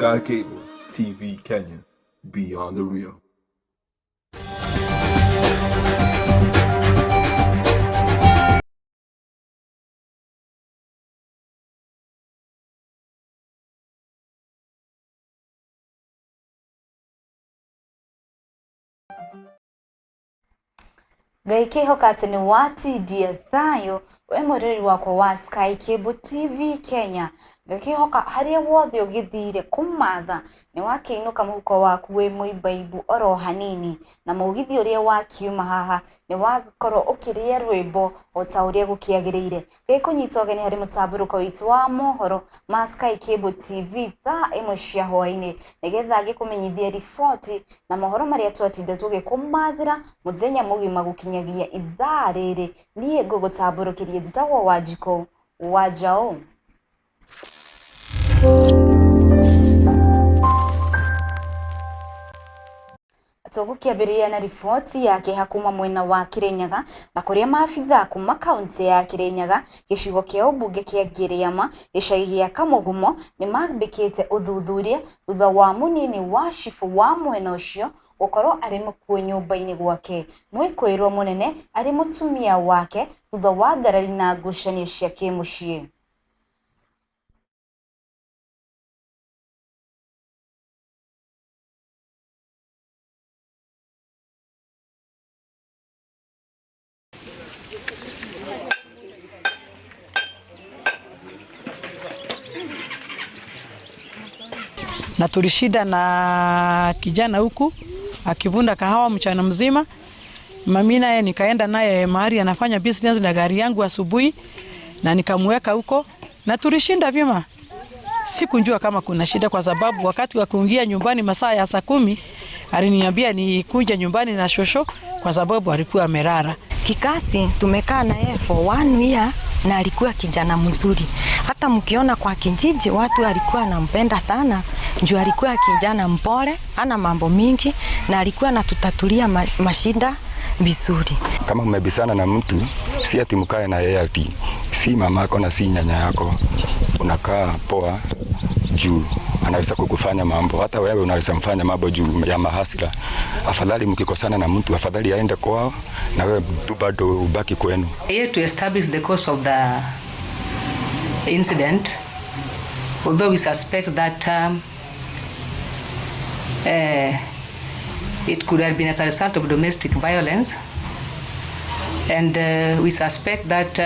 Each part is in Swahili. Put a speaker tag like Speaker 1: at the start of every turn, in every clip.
Speaker 1: Sky Cable TV Kenya, beyond the real.
Speaker 2: Ngaikĩhoka atĩ nĩ watindia thayũ we mwĩroreri wakwa wa Sky Cable TV Kenya. Ngakĩhoka harĩa wothe ũgĩthire kũmatha nĩ wakĩinũka mũhuko waku wĩ mũimbaibu oro hanini, na mũgithi ũrĩa wakiuma haha nĩ wakorwo ũkĩrĩa rwĩmbo o ta ũrĩa gũkĩagĩrĩire. Gĩkũnyita ũgeni harĩ mũtambũrũko witũ wa mohoro ma Sky Cable TV thaa 1 cia hwaĩ-inĩ, nĩgetha ngĩkũmenyithie riboti na mohoro marĩa twatinda tũgĩkũmathĩra mũthenya mũgima gũkinyagia ithaa rĩrĩ. Niĩ ngũgũtambũrũkĩria njĩtagwo Wanjikũ wa Njaũ. Tũgũkĩambĩrĩria na riboti ya kĩeha kuma mwena wa Kirinyaga, na kũrĩa maabithaa kuma kaunti ya Kirinyaga gĩcigo kĩa ũmbunge kĩa Ngĩrĩama gĩcagi gĩa Kamũgumo nĩ mambĩkĩte ũthuthuria thutha wa mũnini wa cibũ wa mwena ũcio gũkorwo arĩ mũkuũ nyũmba-inĩ gwake. Mwĩkũĩrwo mũnene arĩ mũtumia wake thutha wa ngarari na ngucanio cia kĩmũciĩ.
Speaker 3: Na tulishida na kijana huku akivunda kahawa mchana mzima. Mami naye nikaenda naye mahali anafanya business na gari yangu asubuhi, na nikamweka huko na tulishinda vyema. Sikujua kama kuna shida kwa sababu wakati wa kuingia nyumbani masaa ya saa 10 aliniambia nikuje nyumbani na shosho kwa sababu alikuwa amelala.
Speaker 4: Kikasi tumekaa na yeye for 1 year na alikuwa kijana mzuri. Hata mkiona kwa kijiji watu alikuwa anampenda sana. Juu alikuwa kijana mpole, ana mambo mingi na alikuwa anatutatulia mashinda vizuri.
Speaker 5: Kama mmebisana na mtu, si ati mkae na yeye ati si mamako na si nyanya yako. Unakaa poa juu anaweza kukufanya mambo, hata wewe unaweza mfanya mambo juu ya mahasira. Afadhali mkikosana na mtu, afadhali aende kwao na wewe tu bado ubaki kwenu.
Speaker 6: Here to establish the cause of the incident, although we suspect that it could have been as a result of domestic violence, and we suspect that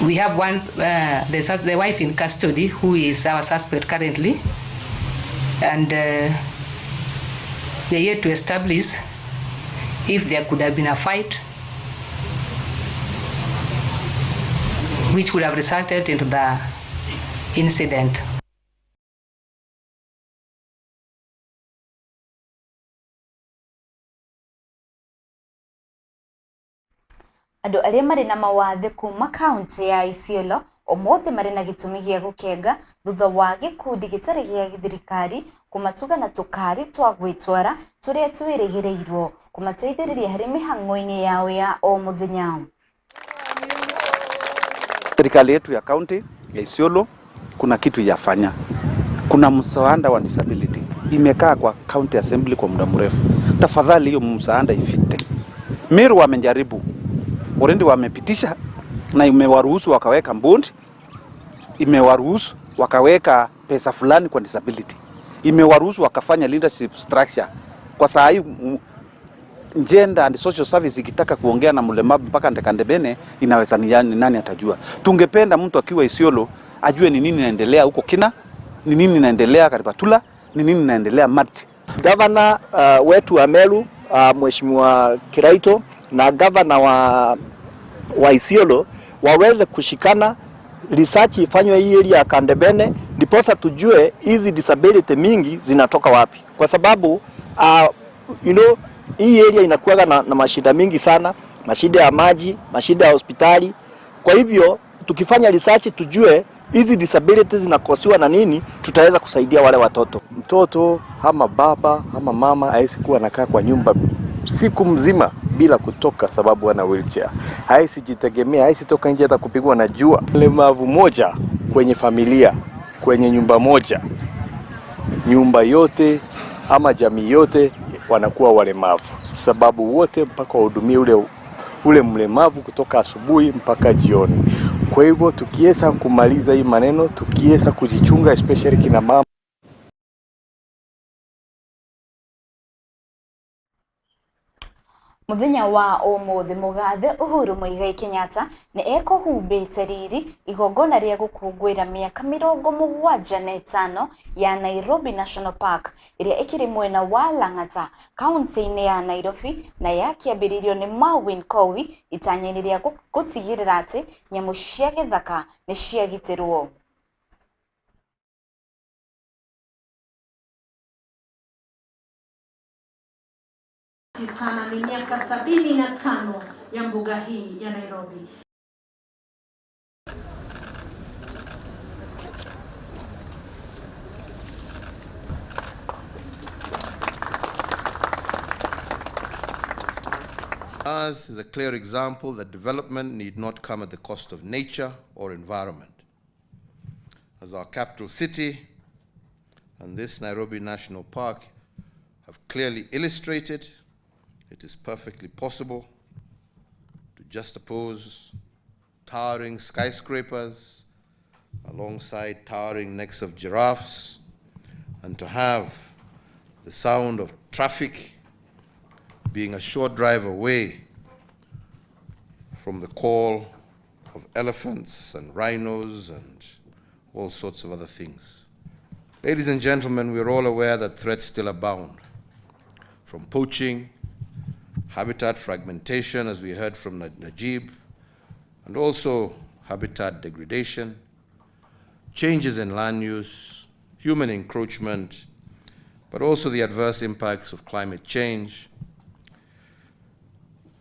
Speaker 6: we have one, the wife in custody, who is our suspect currently, and we are here to establish if there could have been a fight which would have resulted into the incident.
Speaker 2: Andũ arĩa marĩ na mawathe kuma kaunti ya Isiolo ũmũthĩ marĩ na gĩtũmi gĩa gũkenga thutha wa gĩkundi gĩtarĩ gĩa thirikari kũmatuga na tũkari twa gwĩtwara tũrĩa twĩrĩgĩrĩirwo kũmateithĩrĩria harĩ mĩhang'o-inĩ yao ya o mũthenya.
Speaker 7: Serikali yetu ya kaunti ya Isiolo kuna kitu yafanya. Kuna msaada wa disability imekaa kwa county assembly kwa muda mrefu. Tafadhali hiyo msaada ifite. Meru wamejaribu, already wamepitisha na imewaruhusu wakaweka bond, imewaruhusu wakaweka pesa fulani kwa disability, imewaruhusu wakafanya leadership structure. Kwa saa hii gender and social service ikitaka kuongea na mlemavu mpaka Ndekandebene inaweza ni nani atajua. Tungependa mtu akiwa Isiolo ajue ni nini inaendelea huko Kina, ni nini inaendelea Karibatula, ni nini inaendelea Marti.
Speaker 8: Governor wetu wa Meru, Mheshimiwa Kiraito, na governor wa Isiolo waweze kushikana, research ifanywe hii area ya Kandebene, ndiposa tujue hizi disability mingi zinatoka wapi, kwa sababu you know, hii area inakuwa na mashida mingi sana, mashida ya maji, mashida ya hospitali. Kwa hivyo tukifanya research tujue hizi disabilities zinakosiwa na nini, tutaweza kusaidia wale watoto.
Speaker 9: Mtoto ama baba ama mama haisi kuwa anakaa kwa nyumba siku mzima bila kutoka sababu ana wheelchair. Haisi jitegemea, haisi toka nje hata kupigwa na jua. Mlemavu moja kwenye familia Kwenye nyumba moja, nyumba yote ama jamii yote wanakuwa walemavu, sababu wote mpaka wahudumie ule mlemavu kutoka asubuhi mpaka jioni. Kwa hivyo tukiweza kumaliza hii maneno, tukiweza kujichunga, especially kina mama.
Speaker 2: Muthenya wa umuthi mugathe Uhuru Muigai Kenyatta ni ekuhumbite riri igongona ria gukungwira miaka 75 ya Nairobi National Park iria ikiri mwena wa Lang'ata kaunti-ini ya Nairobi na yakiambiririo ni Marvin Kowi itanya-ini ria gutigirira ati nyamu cia githaka ni ciagitirwo.
Speaker 10: Sana ni miaka 75 ya mbuga hii ya Nairobi.
Speaker 11: Ours is a clear example that development need not come at the cost of nature or environment. As our capital city and this Nairobi National Park have clearly illustrated, it is perfectly possible to juxtapose towering skyscrapers alongside towering necks of giraffes and to have the sound of traffic being a short drive away from the call of elephants and rhinos and all sorts of other things. Ladies and gentlemen, we are all aware that threats still abound, from poaching, habitat fragmentation, as we heard from Najib, and also habitat degradation, changes in land use, human encroachment, but also the adverse impacts of climate change.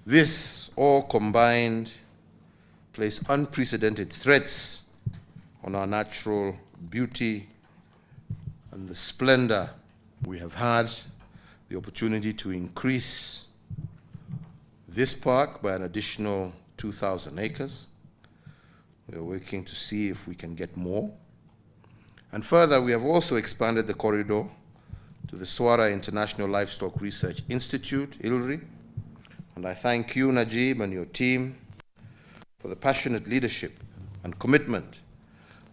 Speaker 11: This all combined place unprecedented threats on our natural beauty and the splendor. We have had the opportunity to increase this park by an additional 2,000 acres. We are working to see if we can get more. And further, we have also expanded the corridor to the Swara International Livestock Research Institute, ILRI. And I thank you, Najib, and your team for the passionate leadership and commitment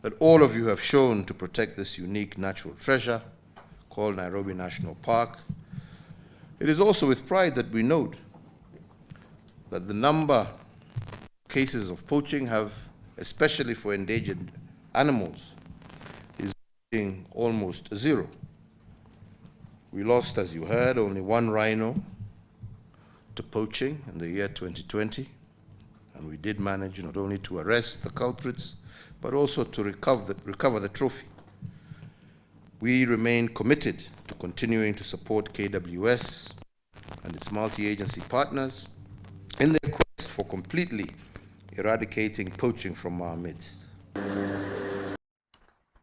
Speaker 11: that all of you have shown to protect this unique natural treasure called Nairobi National Park. It is also with pride that we note that the number of cases of poaching have, especially for endangered animals, is almost zero. We lost, as you heard, only one rhino to poaching in the year 2020, and we did manage not only to arrest the culprits, but also to recover the trophy. We remain committed to continuing to support KWS and its multi-agency partners in their quest for completely eradicating poaching from our midst.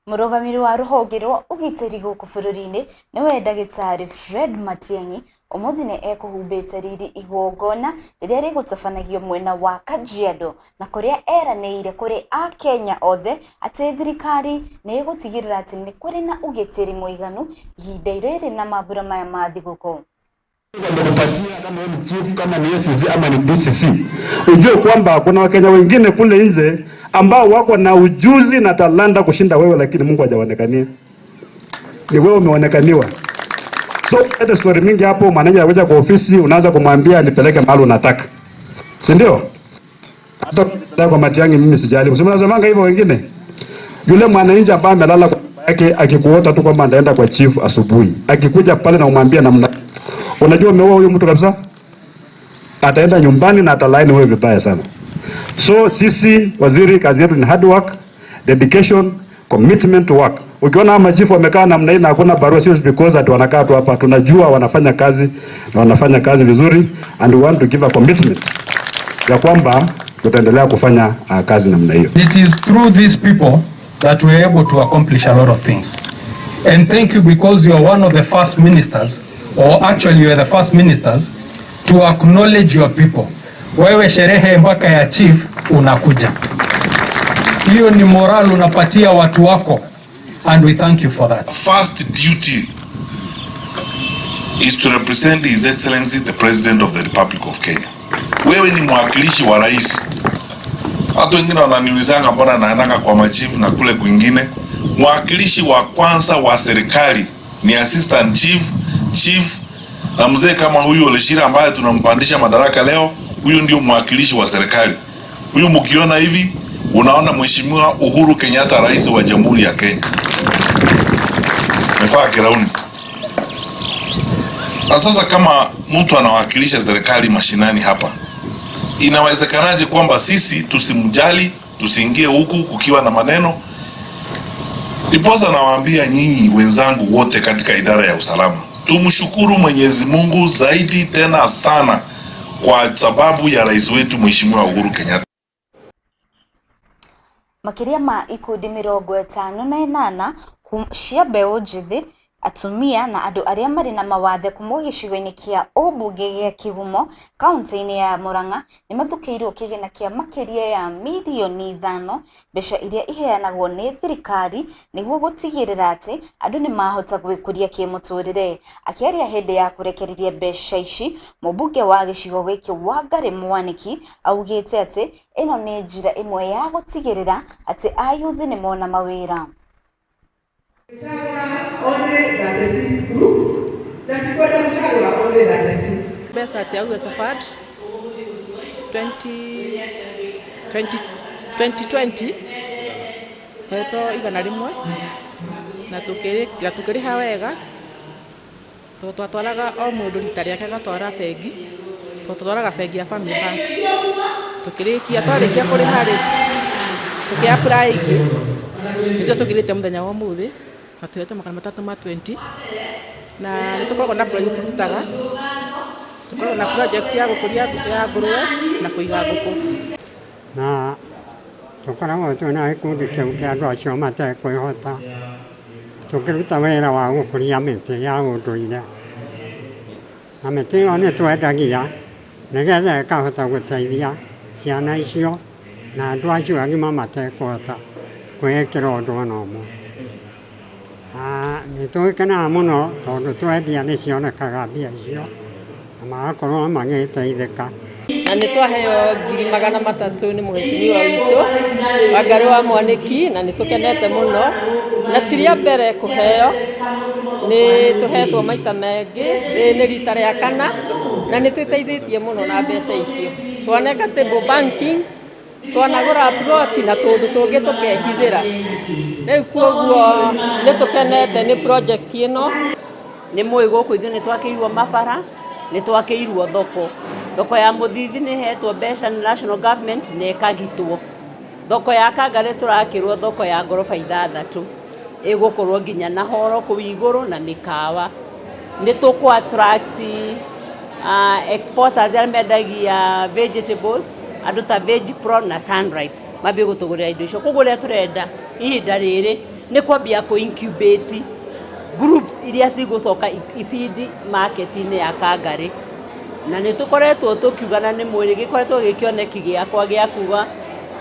Speaker 2: Murugamiri wa ruhonge rwa ugitĩri gũkũ bũrũri-inĩ nĩwe ndagĩtarĩ Fred Matiang'i ũmũthĩ nĩ ekũhumbĩte riri igongona rĩrĩa rĩgũtabanagio mwena wa Kajiado na kũrĩa eranĩire kũrĩ akenya othe atĩ thirikari nĩ ĩgũtigĩrĩra atĩ nĩ kũrĩ na ũgitĩri mũiganu ihinda rĩrĩ na mambura maya ma thigũkũ.
Speaker 12: Wamekupatia kama wewe ni chief, kama ni SCC ama ni DCC, ujue kwamba kuna Wakenya wengine kule nje ambao wako na ujuzi na talanta kushinda wewe, lakini Mungu hajaonekania. Ni wewe umeonekaniwa. So hata story mingi hapo, manager anakuja kwa ofisi, unaanza kumwambia nipeleke mahali unataka, si ndio? Hata kwa Matiang'i mimi sijali, kwa sababu nasemanga hivyo wengine. Yule mwananchi ambaye amelala kwa nyumba yake akikuota tu kwamba anaenda kwa chief asubuhi, akikuja pale na umwambia namna, unajua umeua huyu mtu kabisa, ataenda nyumbani na atalaini wewe vibaya sana. So sisi waziri, kazi yetu ni hard work, dedication, commitment to work. Ukiona machifu wamekaa namna hii na hakuna barua, sio because ati wanakaa tu hapa, tunajua wanafanya kazi na wanafanya kazi vizuri, and we want to give a commitment ya kwamba tutaendelea kufanya kazi namna hiyo.
Speaker 13: It is through these people that we are able to accomplish a lot of things. And thank you, because you are one of the first ministers, or actually you are the first ministers to acknowledge your people. Wewe sherehe mpaka ya chief unakuja. Hiyo ni moral unapatia watu wako. And we thank you for that.
Speaker 14: First duty is to represent His Excellency the President of the Republic of Kenya. Wewe ni mwakilishi wa rais. Watu wengine wananiulizanga mbona naendanga kwa machifu na kule kwingine. Mwakilishi wa kwanza wa serikali ni assistant chief, chief na mzee kama huyu Oleshira ambaye tunampandisha madaraka leo, huyu ndio mwakilishi wa serikali. Huyu mkiona hivi, unaona Mheshimiwa Uhuru Kenyatta, rais wa Jamhuri ya Kenya. Amevaa kirauni. Na sasa kama mtu anawakilisha serikali mashinani hapa, inawezekanaje kwamba sisi tusimjali, tusiingie huku kukiwa na maneno? Ndiposa nawaambia nyinyi wenzangu wote katika idara ya usalama, tumshukuru Mwenyezi Mungu zaidi tena sana kwa sababu ya rais wetu Mheshimiwa Uhuru Kenyatta.
Speaker 2: Makiria ma ikundi 58 cia mbeũ njĩthĩ, atumia na andũ arĩa marĩ na mawathe kuma gĩcigo-inĩ kĩa ũmbunge gĩa Kĩgumo kaunti-inĩ ya Murang'a nĩmathukĩirwo kĩgĩna kĩa makĩria ya mirioni 5 mbeca iria iheanagwo nĩ thirikari nĩguo gũtigĩrĩra atĩ andũ nĩmahota gwĩkũria kĩmũtũrĩre. Akĩaria hĩndĩ ya kũrekereria mbeca ici, mũmbunge wa gĩcigo gĩkĩ Wangari Mwaniki augĩte atĩ ĩno nĩ njĩra ĩmwe ya gũtigĩrĩra atĩ ayuthi nĩmona mawĩra.
Speaker 15: Only 36 groups na kikwenda mshahara only 36.
Speaker 16: Mbeca cia Uwezo Fund 2020 twetwo 100 na tukiriha wega twatwaraga o mundu rita riake agatwara bengi, twatwaraga bengi ya Family Bank, tukirikia twarikia kuriha ri tuki apply ingi nicio tugirite muthenya wa umuthi na tuhete 320 na nitukoragwo na project turutaga, tukoragwo na project ya gukuria ya nguruwe na kuiga nguku
Speaker 17: na tukoragwo twina gikundi kiu kia andu acio matekwihota tukiruta wira wa gukuria miti ya unduire na miti iyo ni twendagia nigetha ikahota guteithia ciana icio na andu acio agima matekuhota kwikira undu ona umwe. Nĩ tũgĩkenaga mũno tondũ twendia nĩ cionekaga mbia icio na magakorwo magĩteithĩka.
Speaker 18: Na nĩ twaheo 300,000 nĩ mũheshimiwa witũ Wangari wa Mwaniki na nĩ tũkenete mũno na ti rĩa mbere kũheo, nĩ tũhetwo maita mengĩ, rĩrĩ nĩ rita rĩa kana na nĩ twĩteithĩtie mũno na mbeca icio. Twaneka table banking, twanagũra ploti na tũndũ tũngĩ tũkehithĩra. Rĩu kuoguo nĩ tũkenete nĩ project ĩno.
Speaker 19: Nĩ mũĩ gũkũ ithuĩ nĩ twakĩirwo mabara, nĩ twakĩirwo thoko. Thoko ya Mũthithi nĩ ĩhetwo mbeca nĩ national government na ĩkagitwo. Thoko ya Kangari tũrakĩrwo thoko ya ngoroba 6 ĩgũkorwo nginya na horo kũu igũrũ na mĩkawa. Nĩ tũkũ attract exporters arĩa mendagia vegetables, andũ ta Veg Pro na Sunripe mambie gũtũgũrĩra indo icio. Koguo ũrĩa tũrenda ihinda rĩrĩ nĩ kwambia kũ incubate groups iria cigũcoka ibindi market-inĩ ya Kangari. Na nĩ tũkoretwo tũkiuga na nĩ mwĩrĩ gĩkoretwo gĩ kĩoneki gĩakwa gĩa kuga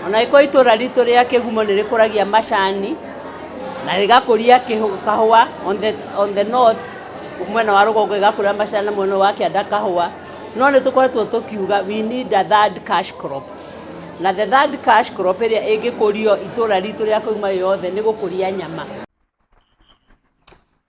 Speaker 19: ona gĩkorwo itũra ritũ rĩa Kĩgumo nĩ rĩkũragia macani na rĩgakũria kahũa on the north, mwena wa rũgongo ĩgakũria macani na mwena wa kĩanda kahũa, no nĩ tũkoretwo tũkiuga we need a third cash crop. Na the third cash crop ĩrĩa ĩngĩkũrio itũra ritũ rĩa Kĩgumo yothe nĩ gũkũria nyama.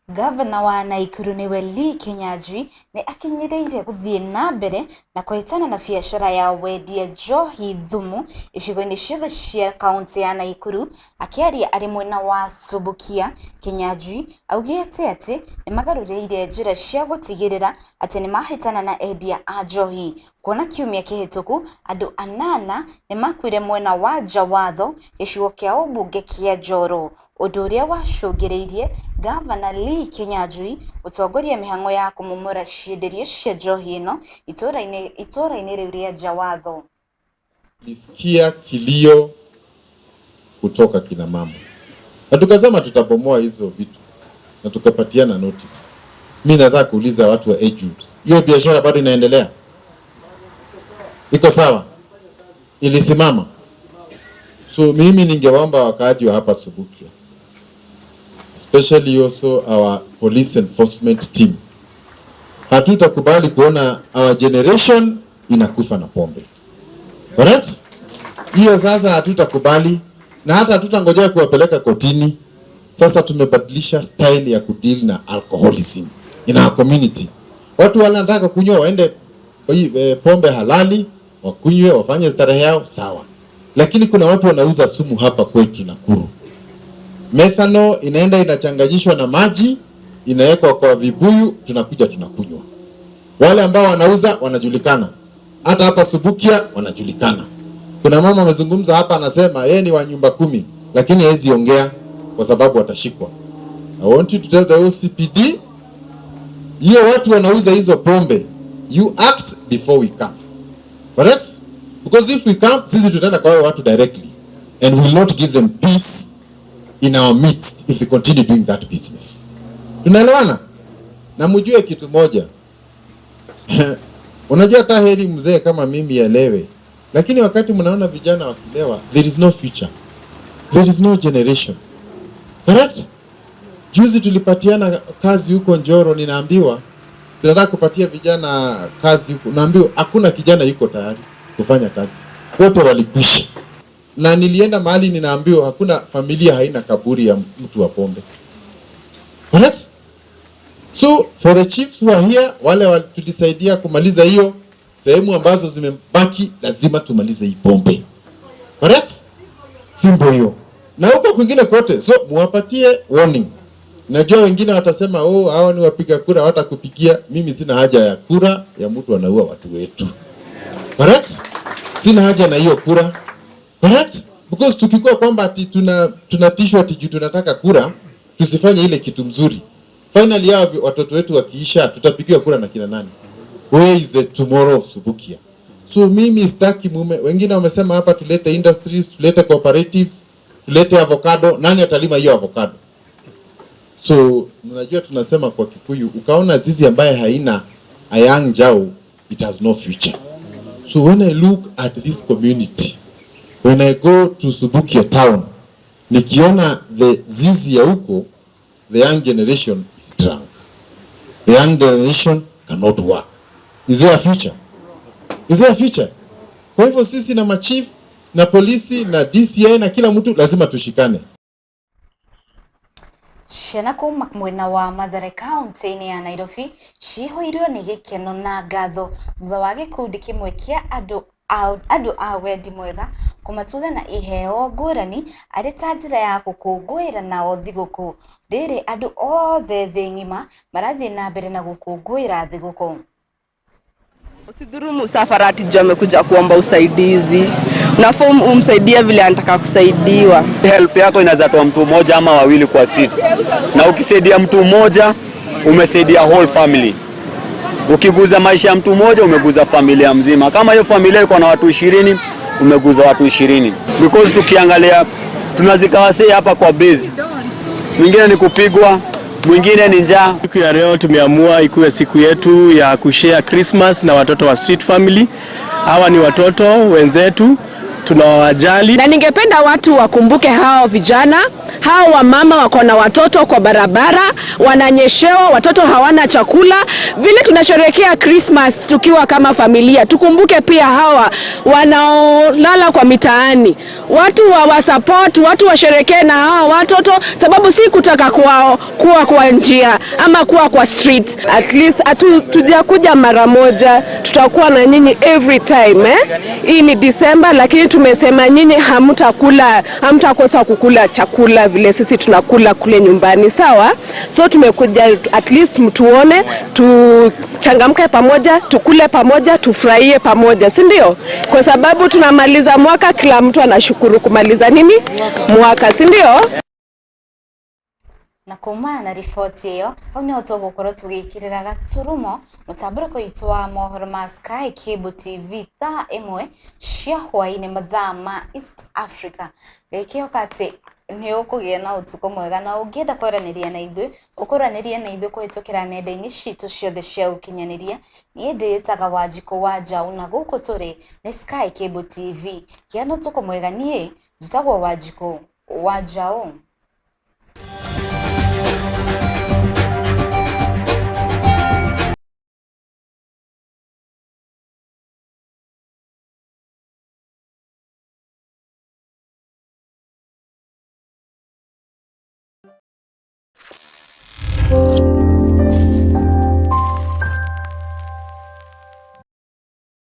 Speaker 2: Gavana wa Nakuru niwe Lee Kinyanjui nĩ akinyĩrĩire gũthiĩ na mbere na kũhĩtana na biacara ya wendia njohi thumu icigo-inĩ ciothe cia kaunti ya Nakuru. Akĩaria arĩ mwena wa Subukia, Kinyanjui augĩte atĩ nĩmagarũrĩire njĩra cia gũtigĩrĩra atĩ nĩmahĩtana na endia a njohi. Kuona kiumia kĩhĩtũku andũ 8 nĩmakuire mwena wa Njawatho gĩcigo kĩa ũmbunge kĩa Njoro, ũndũ ũrĩa wacũngĩrĩirie Gavana Lee Kinyanjui gũtongoria mĩhang'o ya kũmomora cienderio cia njohi ĩno itũra-inĩ rĩu rĩa Njawatho.
Speaker 20: Isikia kilio kutoka kina mama na tukasema tutabomoa hizo vitu na tukapatiana notice. Mimi nataka kuuliza watu wa Ejut, hiyo biashara bado inaendelea? Iko sawa? Ilisimama? So mimi ningewaomba wakaaji wa hapa Subukia, especially also our police enforcement team. Hatutakubali kuona our generation inakufa na pombe. Correct? Hiyo sasa hatutakubali, na hata hatutangojea kuwapeleka kotini. Sasa tumebadilisha style ya kudeal na alcoholism in our community. Watu wanataka kunywa waende pombe halali, wakunywe, wafanye starehe yao, sawa. Lakini kuna watu wanauza sumu hapa kwetu Nakuru. Methanol inaenda inachanganyishwa na maji, inawekwa kwa vibuyu, tunakuja tunakunywa. Wale ambao wanauza wanajulikana. Hata hapa Subukia wanajulikana. Kuna mama amezungumza hapa, anasema yeye ni wa nyumba 10, lakini hawezi ongea kwa sababu atashikwa. I want you to tell the OCPD, hiyo watu wanauza hizo pombe, you act before we come. Correct? Because if we come, sisi tutaenda kwa watu directly and will not give them peace in our midst if we continue doing that business. Tunaelewana? Na mjue kitu moja. Unajua hata heri mzee kama mimi elewe. Lakini wakati mnaona vijana wakilewa, there is no future. There is no generation. Correct? Juzi tulipatiana kazi huko Njoro, ninaambiwa tunataka kupatia vijana kazi huko. Naambiwa hakuna kijana yuko tayari kufanya kazi. Wote walikwisha. Na nilienda mahali ninaambiwa hakuna familia haina kaburi ya mtu wa pombe. Correct? So for the chiefs who are here, wale tulisaidia kumaliza hiyo sehemu ambazo zimebaki, lazima tumalize hii pombe. Correct? Simbo hiyo. Na huko kwingine kote, so muwapatie warning. Najua wengine watasema, oh, hawa ni wapiga kura, hawatakupigia. Mimi sina haja ya kura ya mtu anaua watu wetu. Correct? Sina haja na hiyo kura. Correct? Because tukikuwa kwamba ati tunatishwa ati juu tunataka kura, tusifanye ile kitu mzuri. Finally hao watoto wetu wakiisha, tutapigiwa kura na kina nani? Where is the tomorrow of Subukia? So mimi sitaki mume. Wengine wamesema hapa tulete industries, tulete cooperatives, tulete avocado. Nani atalima hiyo avocado? So unajua tunasema kwa Kikuyu, ukaona zizi ambaye haina a young jau, it has no future. So when I look at this community, when I go to Subukia town, nikiona the zizi ya huko, the young generation is drunk. The young generation cannot work. Is there a future? Is there a future? Kwa hivyo sisi na machief, na polisi, na DCI, na kila mtu lazima tushikane.
Speaker 2: Ciana kuma mwena wa Mathare kaunti-inĩ ya Nairobi ciihũirwo nĩ gĩkeno na ngatho thutha wa gĩkundi kĩmwe kĩa andũ a wendi mwega kũmatuga na iheo ngũrani arĩ ta njĩra ya gũkũngũĩra nao thigũkũ. Rĩrĩ andũ othe thĩ ng'ima marathiĩ na mbere na gũkũngũĩra thigũkũ.
Speaker 15: Usidhuru msafara ati juu amekuja kuomba usaidizi. Unafaa umsaidie vile anataka kusaidiwa.
Speaker 21: Help yako inaweza toa mtu mmoja ama wawili kwa street. Na ukisaidia mtu mmoja, umesaidia whole family. Ukiguza maisha ya mtu mmoja, umeguza familia mzima. Kama hiyo familia iko na watu 20, umeguza watu 20. Because tukiangalia tunazika wasee hapa kwa base. Mwingine ni kupigwa, mwingine ni njaa.
Speaker 22: Siku ya leo tumeamua ikuwe siku yetu ya kushare Christmas na watoto wa street family. Hawa ni watoto wenzetu, tunawajali.
Speaker 23: Na ningependa watu wakumbuke hao vijana, hao wamama wako na watoto kwa barabara, wananyeshewa, watoto hawana chakula. Vile tunasherehekea Christmas tukiwa kama familia, tukumbuke pia hawa wanaolala kwa mitaani. Watu wa support, watu washerehekee na hawa watoto, sababu si kutaka kwao kuwa kwa njia ama kuwa kwa street.
Speaker 15: At least tujakuja mara moja, tutakuwa na nyinyi every time, eh? Hii ni December, lakini tumesema nyinyi hamtakula, hamtakosa kukula chakula vile sisi tunakula kule nyumbani, sawa? So tumekuja at least mtuone, tuchangamke pamoja, tukule pamoja, tufurahie pamoja, si ndio? Kwa sababu tunamaliza mwaka, kila mtu anashukuru kumaliza nini? Mwaka, si ndio?
Speaker 2: Na kumana na riboti ĩyo hau nĩho tũgũkorwo tũgĩkĩrĩra gaturumo mũtambũrũko witũ wa mohoro ma Sky Cable TV thaa 1 cia hwaĩ-inĩ mathaa ma East Africa. Ngĩkĩhoka atĩ nĩ ũkũgĩa na ũtukũ mwega, na ũngĩenda kwaranĩria na ithuĩ ũkũranĩrie na ithuĩ kũhĩtũkĩra nenda-inĩ citũ ciothe cia ũkinyanĩria. Niĩ ndĩĩtaga Wanjikũ wa Njaũ na gũkũ tũrĩ nĩ Sky Cable TV. Gĩa na ũtukũ mwega. Niĩ njĩtagwo Wanjikũ wa Njaũ.